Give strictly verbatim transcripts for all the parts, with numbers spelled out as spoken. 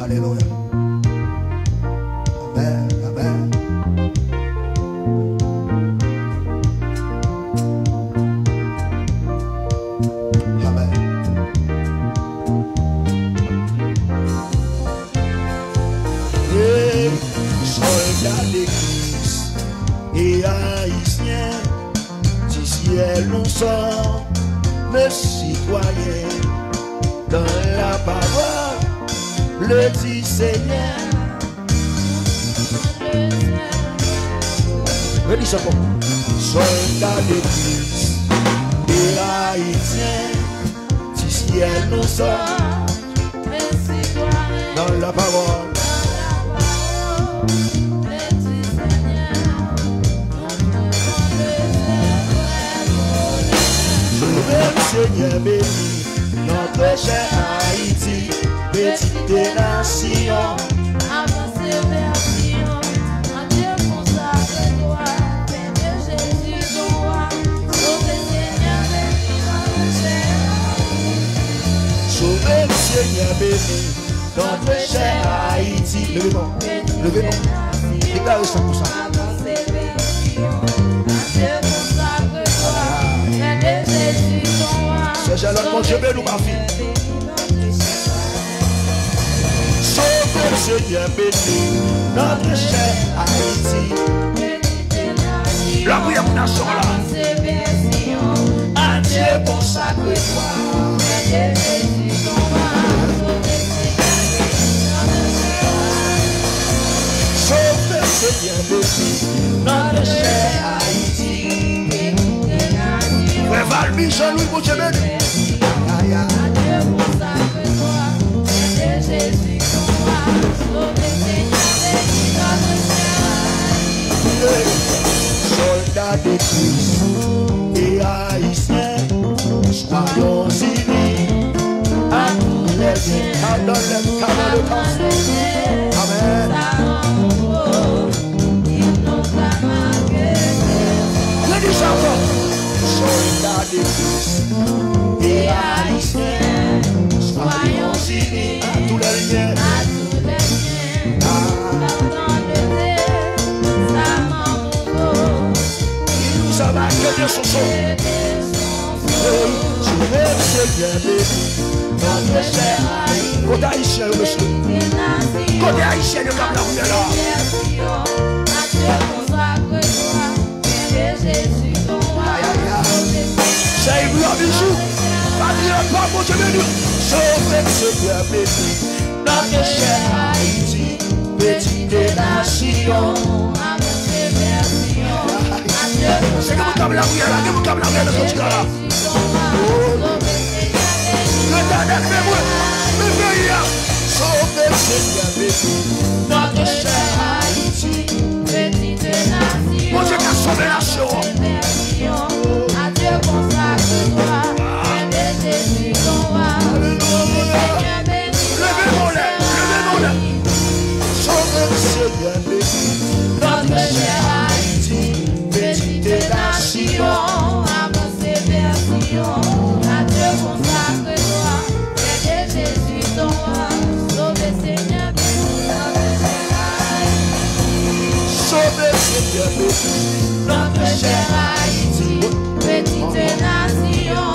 Alelouya. Amèn, amèn. Amèn. Hey, sòlda de Kris e ayisyen, di syèl nou sòm, mes sitwayen, dans la parole, le di Senyè. Redi sa ankò. Sòlda de Kris e ayisyen, di syèl nou sòm, dans la parole. Sove m, Senyè, beni notre chère Haïti, petite nation. Avanse vè Siyon, Bondye konsakre twa, fè de Jezi ton wa. Sove, Senyè, beni notre chère Haïti. Sove m, Senyè, beni notre chère Haïti. Leve non, leve non. Deklare sa konsa. Sè Jalòt, Bondye beni w, mafi. Sove, Senyè, beni notre chère Haïti. Lapriyè pou nasyon an la. Adye konsakre twa. Sove, Senyè, beni notre chère Haïti. Frè Valmy Jean Louis, Bondye beni. Ay, ay, ay. Sòlda de Kris e ayisyen, soyons unis à tous les biens, à dans le, à dans le temps. Amèn. Redi sa ankò. Sòlda de Kris e ayisyen, soyons unis à tous les biens. Ki nou sa va ke de soso. Sove m, Senyè, beni notre chère Haïti. Kote ayisyen yo, mesye? Kote ayisyen yo k ap lapriyè la? Ay, ay, ay. Sè Ibrahim Bijou, patriyòt pa m, Bondye beni w. Sove m, Senyè, beni notre chère Haïti, petite nation. Se gen moun k ap lapriyè la, gen moun k ap lapriyè nan kantik la. Letènèl, men mwen, men peyi a. Sove, Senyè, beni notre chère Haïti. Bondye ka sove nasyon an. Alelouya. Leve men w anlè, leve men w anlè. Sove, Senyè, beni notre chère Haïti, petite nation. Avanse vè Siyon, Bondye konsakre twa, fè de Jezi ton wa. Sove, Senyè, beni notre chère Haïti. Sove, Senyè, beni notre chère Haïti, petite nation.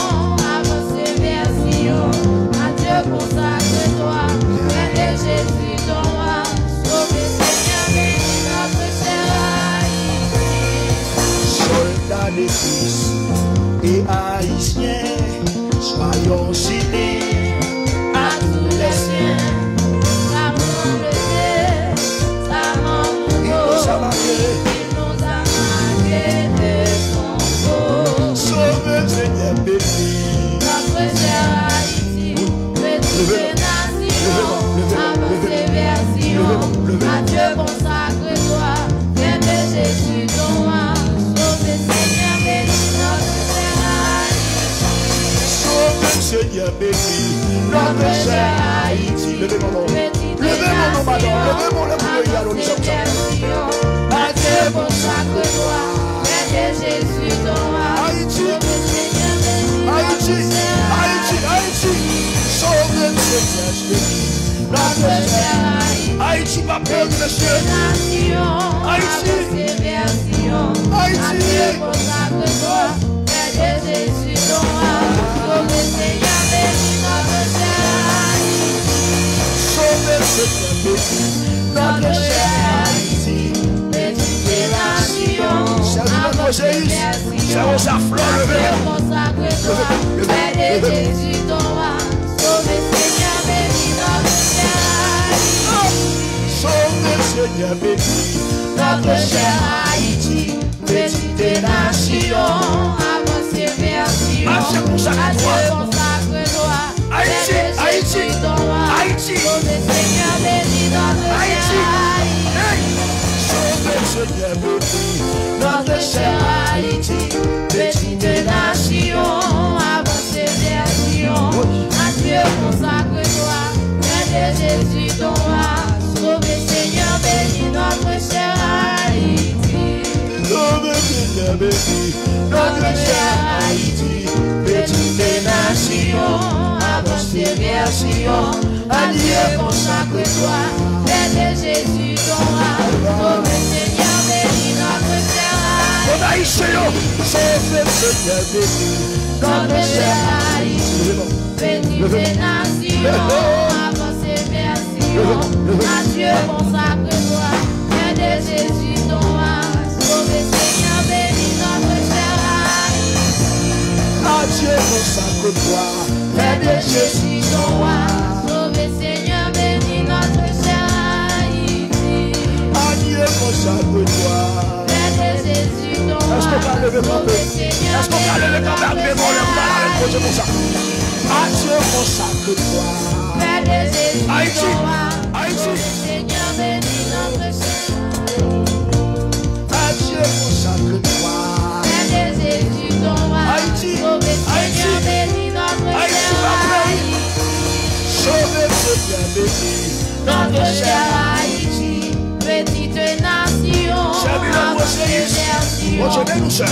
Avanse vè Siyon, Bondye konsakre twa, fè de Jezi ton wa. Sove, Senyè, beni notre chère Haïti. Sòlda de Kris e ayisyen, soyons unis à tous les biens. Sa mande, sa mande. Sove, Senyè, beni. Leve non, leve non, leve non, leve non, leve non. Sove, Senyè, beni notre chère Haïti. Leve men w non. Leve men w non, madanm. Leve men w, leve men w, leve men w. Adye konsakre twa, fè de Jezi ton wa. Ayiti, Ayiti, Ayiti, Ayiti. Sove, Senyè, beni notre chère Ayiti p ap peri, mesye. Ayiti. Ayiti. Sove, Senyè, béni notre chère Haïti. Sè Milan Mozeyis, sè Rosa Flò, leve. Leve, leve, leve. Sove, Senyè, béni notre chère Haïti, petite nation, avanse vè Siyon. Adye konsakre twa. Ayiti, Ayiti, Ayiti. Sove, Senyè, béni notre chère Haïti. Hey! Sove, Senyè, béni notre chère Haïti, petite nation, avanse vè Siyon. Adye konsakre twa, fè de Jezi ton wa. Sove, Senyè, béni notre chère Haïti. Sove, Senyè, béni notre chère Haïti, petite nation, avanse vè Siyon. Adye konsakre twa, fè de Jezi ton wa. Sove, Senyè, béni notre chère Haïti. Sove, Senyè, béni notre chère Haïti, petite nation, avanse vè Siyon. Adye konsakre twa, fè de Jezi ton wa. Sove, Senyè, béni notre chère Haïti. Adye konsakre twa, fè de Jezi ton wa. Sove, Senyè, béni notre chère Haïti. Adye konsakre twa. Fè de Jezi ton wa. Èske w ka leve kanpe? Èske w ka leve kanpe ak de men w anlè pou w pale avèk Bondye konsa? Adye konsakre twa. Ayiti, Ayiti. Adye konsakre twa. Ayiti, Ayiti. Ayiti pa peyi. Sove, Senyè, béni notre chère Haïti, petite nation, avanse vè Siyon.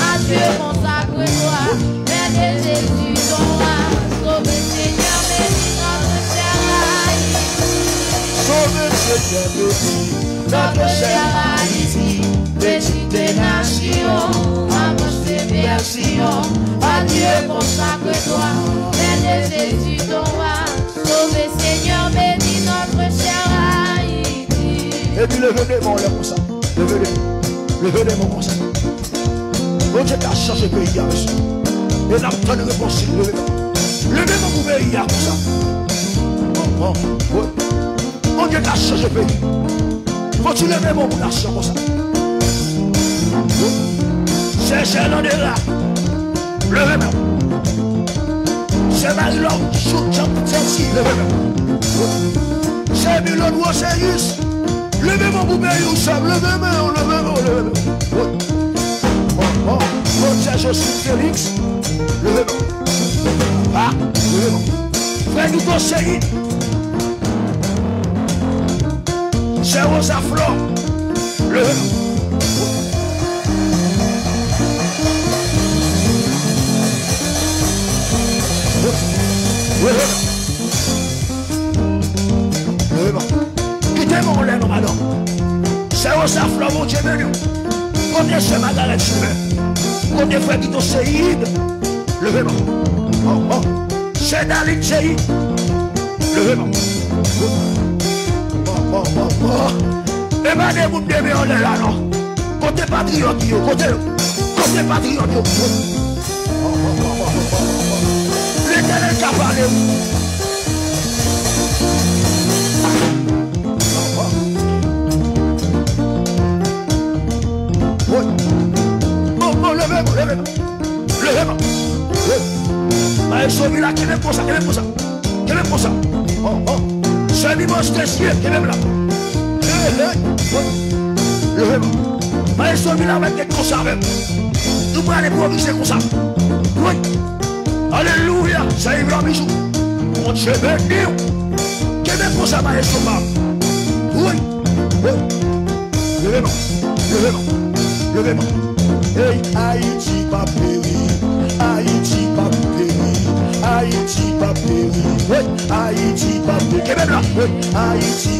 Adye konsakre twa, fè de Jezi ton wa. Sove, Senyè, béni notre chère Haïti. Sove, Senyè, béni notre chère Haïti, petite nation, avanse vè Siyon. Adye konsakre twa, fè de Jezi ton wa. Sove, Senyè, béni notre chère Haïti. Epi leve de men w anlè konsa. Leve de men. Leve de men w konsa. Bondye ka chanje peyi a, mesye. E n ap tann repons li. Leve men. Leve men pou peyi a konsa. Bon, bon, bon. Bondye ka chanje peyi. Fò w leve men pou nasyon konsa. Sè Jèlandera, leve men w. Sè Marilò Janti, leve men w. Sè Milòn Woseyis, leve men w pou peyi w, sè m. Leve men w, leve men w, leve men w. Bon, bon, bon, sè Joseph Félix, leve men w. Papa, leve men w. Frè Guito Seyid, sè Rosa Flò, leve men w. Leve men w. Leve men w. Kite men w anlè non, madanm. Sè Rosa Flò, Bondye beni w. Kote sè Magarèt Jiven? Kote frè Guito Seyid? Leve men w. Oh, oh. Sè Dalit Seyid, leve men w. Bon, bon, bon, bon. E pa de moun de men anlè la non. Kote patriyòt yo? Kote yo? Kote patriyòt yo? Bon, bon, bon, bon, bon, bon, bon. Letènèl ka pale wi. Bon, bon. Wi. Bon, bon, leve men w, leve men w. Leve men w. Wi. Maestro Mila, kenbe m konsa, kenbe m konsa. Kenbe m konsa. Oh, oh. Sè Mimòs Desye, kenbe m la. Hey, hey. Wi. Leve men w. Maestro Mila, mèt tèt konsa avè m. Nou pral enpwovize konsa. Wi. Alelouya. Sè Ivan Bijou. Bondye beni w. Kenbe m konsa, maestro pa m. Wi. Wi. Leve men w. Leve men w. Leve men w. Hey, Ayiti p ap peri. Ayiti p ap peri. Ayiti p ap peri. Wi. Ayiti p ap peri. Kenbe m la. Wi. Ayiti.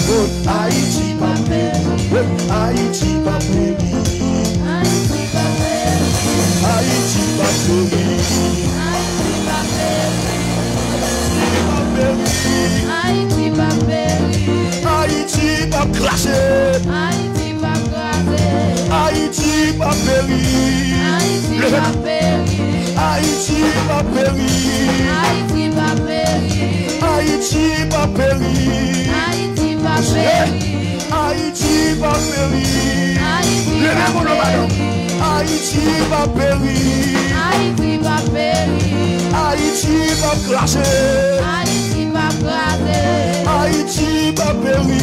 Ayiti p ap peri. Ayiti p ap peri. Ayiti p ap peri. Ayiti p ap peri. Ayiti p ap peri. Ayiti p ap peri. Ayiti p ap kraze. Ayiti p ap kraze. Ayiti p ap peri. Ayiti p ap peri. Ayiti p ap peri. Ayiti p ap peri. Ayiti p ap peri. Ayiti p ap peri. Ayiti p ap peri. Ayiti p ap peri. Ayiti p ap peri. Ayiti p ap peri. Ayiti p ap kraze. Ayiti p ap kraze. Ayiti p ap peri.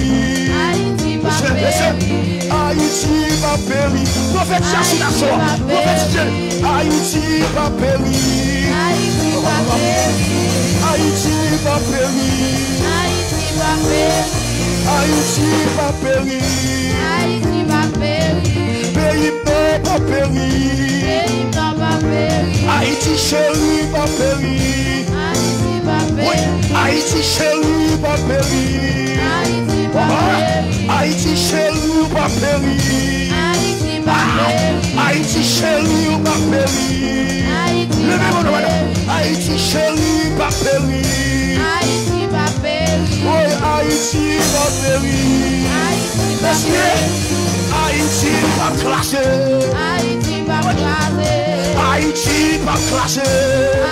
Ayiti p ap peri. Ayiti p ap peri. Pwofetize sou nasyon an. Pwofetize. Ayiti p ap peri. Ayiti p ap peri. Ayiti p ap peri. Ayiti p ap peri. Ayiti p ap peri. Ayiti p ap peri. Peyi m nan p ap peri. Peyi m nan p ap peri. Ayiti cheri p ap peri. Ayiti p ap peri. Wi, Ayiti cheri p ap peri. Ayiti p ap peri. Ayiti cheri p ap peri. Ayiti p ap peri. Ayiti cheri p ap peri. Ayiti p ap peri. Ayiti cheri p ap peri. Ayiti p ap peri. Woy, Ayiti p ap peri. Ayiti p ap peri. Ayiti p ap kraze. Ayiti p ap kraze. Ayiti p ap kraze.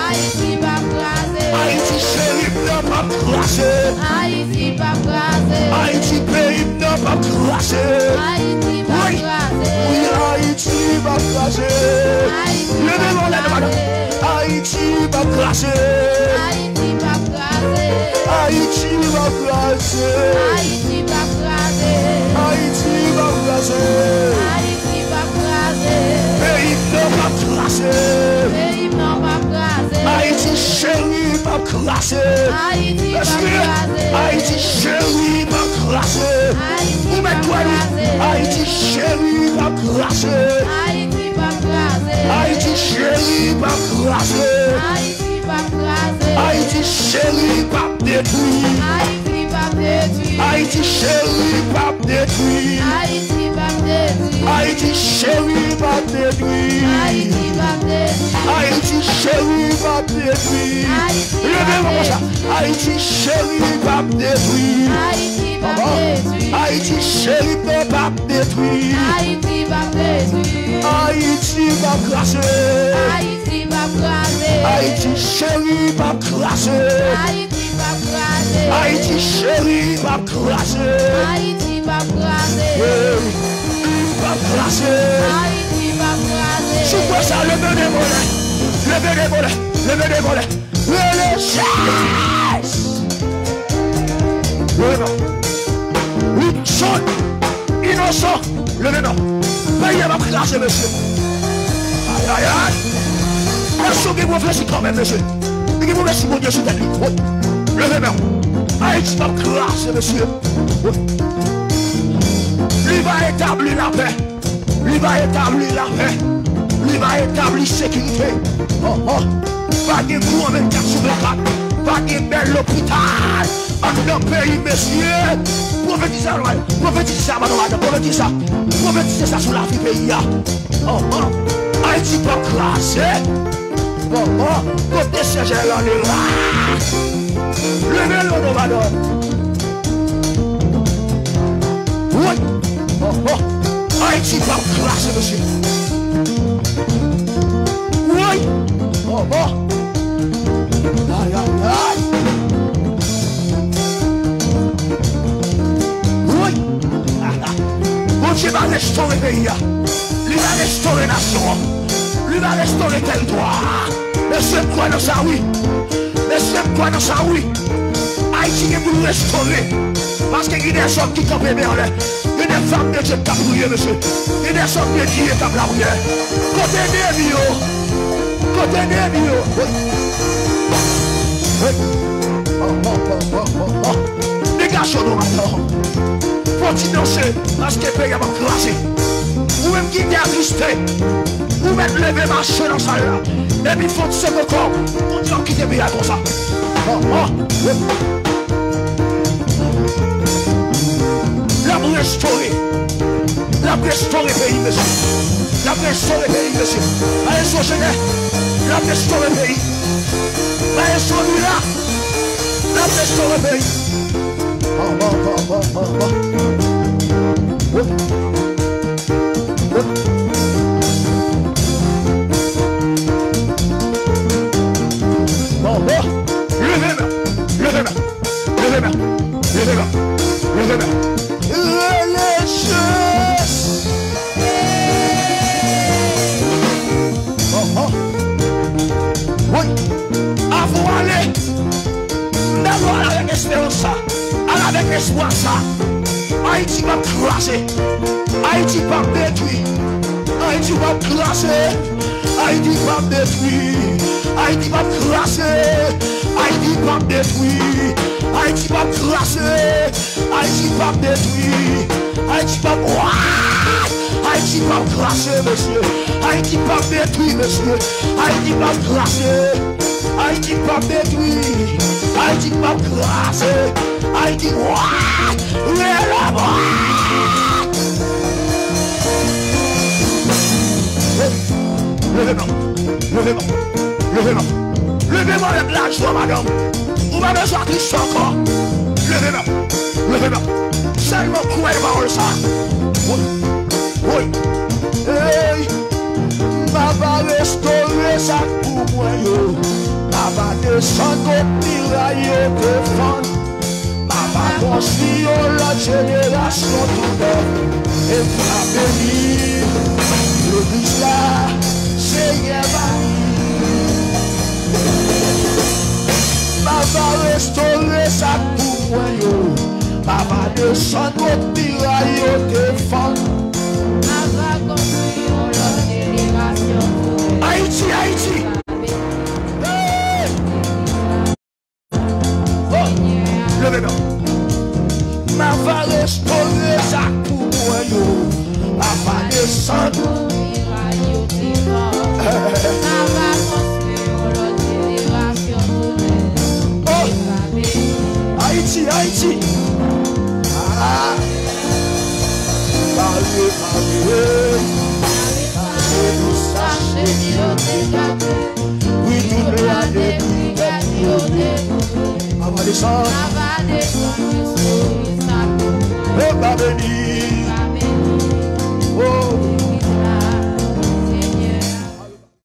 Ayiti p ap kraze. Ayiti cheri m nan p ap kraze. Ayiti p ap kraze. Ayiti peyi m nan p ap kraze. Ayiti p ap kraze. Wi, Ayiti p ap kraze. Ayiti p ap kraze. Leve men w anlè, madanm. Ayiti p ap kraze. Ayiti p ap kraze. Ayiti p ap kraze. Ayiti p ap kraze. Ayiti p ap kraze. Ayiti p ap kraze. Peyi m nan p ap kraze. Peyi m nan p ap kraze. Ayiti cheri p ap kraze. Ayiti p ap kraze. Ayiti cheri p ap kraze. Ou mèt kwè wi. Ayiti cheri p ap kraze. Ayiti p ap kraze. Ayiti cheri p ap kraze. Ayiti p ap kraze. Ayiti cheri p ap detwi. Ayiti p ap detwi. Ayiti cheri p ap detwi. Ayiti p ap detwi. Ayiti cheri p ap detwi. Ayiti p ap detwi. Ayiti cheri p ap detwi. Ayiti p ap detwi. Leve men w konsa. Ayiti cheri p ap detwi. Ayiti p ap detwi. Ayiti cheri p ap detwi. Ayiti p ap detwi. Ayiti p ap kraze. Ayiti p ap kraze. Ayiti cheri p ap kraze. Ayiti p ap kraze. Ayiti cheri p ap kraze. Ayiti p ap kraze. Hey, p ap kraze. Ayiti p ap kraze. Si w kwè sa, leve de volè. Leve de volè. Leve de volè. Rele Jezi. Leve non. Ou jèn, inosan, leve non. Peyi a p ap kraze, mesye. Ay, ay, ay. Èske w gen pwofesi kanmenm, mesye? Li gen pwofesi Bondye sou tèt li. Wi. Leve men w. Ayiti p ap kraze, mesye. Wi. Li va etabli lapè. Li va etabli lapè. Li va etabli sekirite. Oh, oh. Pa gen kou an vennkat sou vennkat. Pa gen bèl lopital anndan peyi, mesye. Pwofetize sa, pwofetize sa, madanm, pwofetize sa. Pwofetize sa sou lavi peyi a. Oh, oh. Ayiti p ap kraze. Oh, oh. Kote Seyè Jeran la? Leve l, non, madanm. Woy! Oh, oh! Ayiti p ap kraze, mesye. Woy! Oh, oh! Ay, ay, ay! Woy! Ah, ah. Bondye va restore peyi a. Li va restore nasyon an. Li va restore tèritwa a. Mesye, m kwè nan sa, wi. Mesye, m kwè nan sa, wi. Ayiti gen pou l restore. Paske gen de zòm ki kanpe men anlè. Gen de fanm de Dye k ap priye, mesye. Gen de zòm de Dye k ap lapriyè. Kote enemi yo? Kote enemi yo? Woy! Woy! Oh, oh, oh, oh, oh, oh. Degaje w non, madanm. Fò w ti danse, paske peyi a p ap kraze. Ou menm ki te atriste, ou mèt leve mache nan sal la. Epi fò w ti seke kò w, Bondye p ap kite peyi a konsa. Oh, oh. Restore peyi, mesye. L ap restore peyi, mesye. Maestro Jenè, l ap restore peyi. Maestro Mila, l ap restore peyi. Bon, bon, bon, bon, bon, bon. Bon. Bon. Bon, bon. Leve men, leve men. Leve men. Leve men. Leve men. Rele Jezi. Oh, oh. Wi. Avan w ale, m dakò avèk esperans sa. Al avèk espwa sa. Ayiti p ap kraze. Ayiti p ap detwi. Ayiti p ap kraze. Ayiti p ap detwi. Ayiti p ap kraze. Ayiti p ap detwi. Ayiti p ap kraze. Ayiti p ap detwi. Ayiti p ap, Ayiti p ap kraze, mesye. Ayiti p ap detwi, mesye. Ayiti p ap kraze. Ayiti p ap detwi. Ayiti p ap kraze. Ayiti, wa! Leve men. Leve men. Leve men. Leve men. Leve men avèk lajwa, madanm. Ou pa bezwen triste ankò. Leve men. Leve men. Sèlman kwè nan pawòl sa. Woy. Woy. Hey. Papa restore sa k pou mwen yo. Papa desann kot miray yo te fann. Papa konstwi yon lòt jenerasyon tou nèf. E m ka beni legliz la, Senyè ba li. Papa restore sa k pou mwen yo. Papa desann kot miray yo te fann. Papa konstwi yon lòt jenerasyon tou nèf. Ayiti, Ayiti. Hey! Oh! Leve men. Papa restore sa k pou mwen yo. Papa desann. Oh! Ayiti, Ayiti. Ah! Pare, pare. Pare, pare, nou sa cheri yo te gate. Wi, tout la de brigad yo te kouvri. Papa desann. Papa desann, restore sa k pou mwen. Papa beni.